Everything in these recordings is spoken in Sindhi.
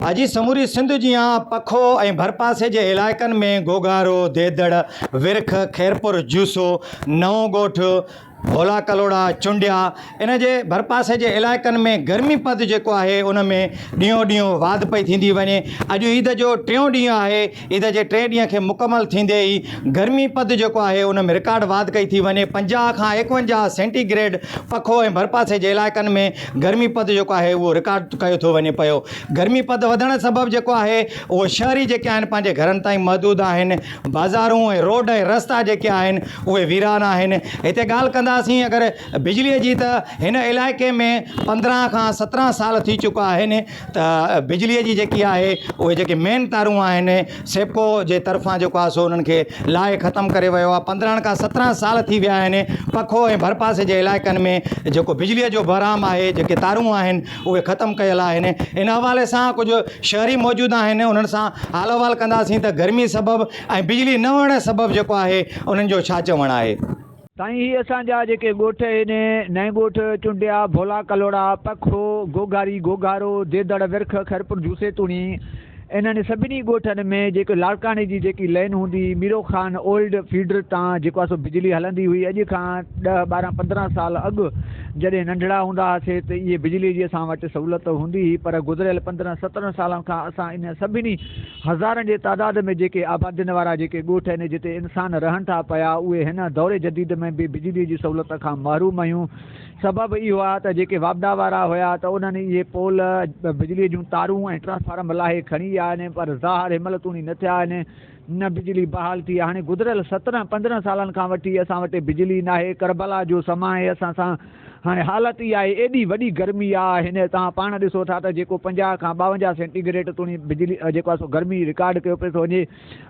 اڄ سموري سنڌ جيان پکو ۽ ڀرپاسي جي علائقن ۾ گوگارو، ديدڙ، ورک، خيرپور جوسو، نئون ڳوٺ، ڀولا ڪلهوڙا، چونڊيا ان جي ڀرپاسي جي علائقن ۾ گرمي پد جيڪو آهي ان ۾ ڏينهون ڏينهن واڌ پئي ٿيندي وڃي. اڄ عيد جو ٽيون ڏينهن آهي، عيد جي ٽئين ڏينهن کي مڪمل ٿيندي ئي گرمي پد جيڪو آهي ان ۾ رڪارڊ واڌ ڪئي ٿي وڃي، 50 کان 51 سينٽي گريڊ پکو ۽ ڀرپاسي جي علائقن ۾ گرمي پد جيڪو آهي اهو رڪارڊ ڪيو ٿو وڃي پيو. گرمي پد وڌڻ سبب جيڪو آهي اهو شهري جيڪي آهن پنهنجي گهرن تائين محدود آهن، بازارون ۽ روڊ ۽ رستا جيڪي آهن اهي ويران آهن. هتي ڳالهه ڪنداسين اگر بجلي جي ته هن علائقي ۾ 15 کان 17 سال ٿي چڪا آهن ته بجلي جي جيڪي آهي اهي جيڪي مين تارون آهن سيپڪو جي طرفان جيڪو آهي سو انهن کي لاهي ختم ڪري ويو آهي 15 کان 17 سال ٿي ويا آهن پکو ۽ ڀرپاسي جي علائقن ۾ جيڪو بجلي جو بحرام آهي جيڪي تارون آهن اهي ختم ڪيل آهن ان حوالي سان ڪجهه شهري موجود آهن انهن سان حال احوال ڪنداسين ته گرمي سبب ۽ بجلي نه هئڻ سبب جيڪو آهي انهن جو ڇا چوڻ آهي. سائين هي اسان جا جيڪي ڳوٺ آهن، نئين ڳوٺ، چونڊيا، ڀولا ڪلهوڙا، پکو، گوگهاري، گوگهارو، ديدڙ، ورک، خيرپور جوسي توڻي انهن سڀني ڳوٺن ۾ جيڪي لاڙڪاڻي جي جيڪي لين هوندي هئي ميرو خان اولڊ فيڊر تان جيڪو آهي سو بجلي هلندي هئي اڄ کان ڏهه ٻارهن 15 سال اڳ جڏهن ننڍڙا هوندا هئاسي ته اهي بجلي جي اسان وٽ سهولت هوندي هئي پر گذريل 15 17 سالن کان اسان انهن سڀني هزارن جي تعداد ۾ جيڪي آبادين وارا جيڪي ڳوٺ آهن جتي انسان رهن ٿا پيا اهي هن دور جديد ۾ به بجلي جي سهولت کان محروم آهيون سبب اهو آهي ته جيڪي واپڊا وارا هيا ته انهن اهي پول بجلي جون تارون ۽ ٽرانسفارم لاهي کڻي ويا آهن پر ظاهر هن مهل توڻي نه ٿيا آهن نه بجلي بحال ٿي آهي هاڻي گذريل 17 15 سالن کان وٺي اسان وٽ بجلي ناهي ڪربلا جو سما آهي اسان سان هاڻي حالت اها آهي ايڏي وڏي گرمي آ هن توهان پاڻ ڏسو ٿا ته جيڪو 50 کان 52 سينٽي گريڊ توڻي بجلي جيڪو آهي سو گرمي رڪارڊ ڪيو پيو ٿو وڃي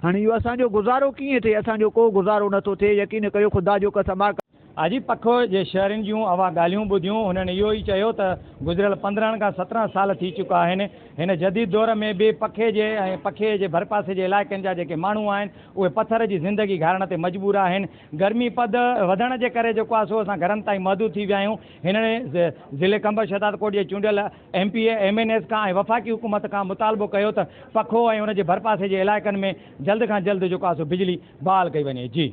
هاڻي اهو اسان جو گذارو ڪيئن ٿئي اسان جو ڪو گذارو نٿو ٿئي يقين ڪيو خدا جو قسم آ. حاجي پکو جي شهرين جون اوهان ڳالهيون ٻڌيون هنن اهو ئي چيو ته گذريل 15 کان 17 سال ٿي چڪا آهن هن جديد دور ۾ به پکي جي ۽ پکي جي ڀرپاسي جي علائقن جا جيڪي ماڻهو آهن اهي پٿر جي زندگي گهارڻ تي مجبور آهن گرمي پد وڌڻ جي ڪري جيڪو آهي سو اسان گهرن تائين محدود ٿي ويا آهيون. هنن ضلعي قمبر شهدادڪوٽ جي چونڊيل M P A, M N As کان ۽ وفاقي حڪومت کان مطالبو ڪيو ته پکو ۽ ان جي ڀرپاسي جي علائقن ۾ جلد کان جلد جيڪو آهي سو بجلي بحال ڪئي وڃي. جي.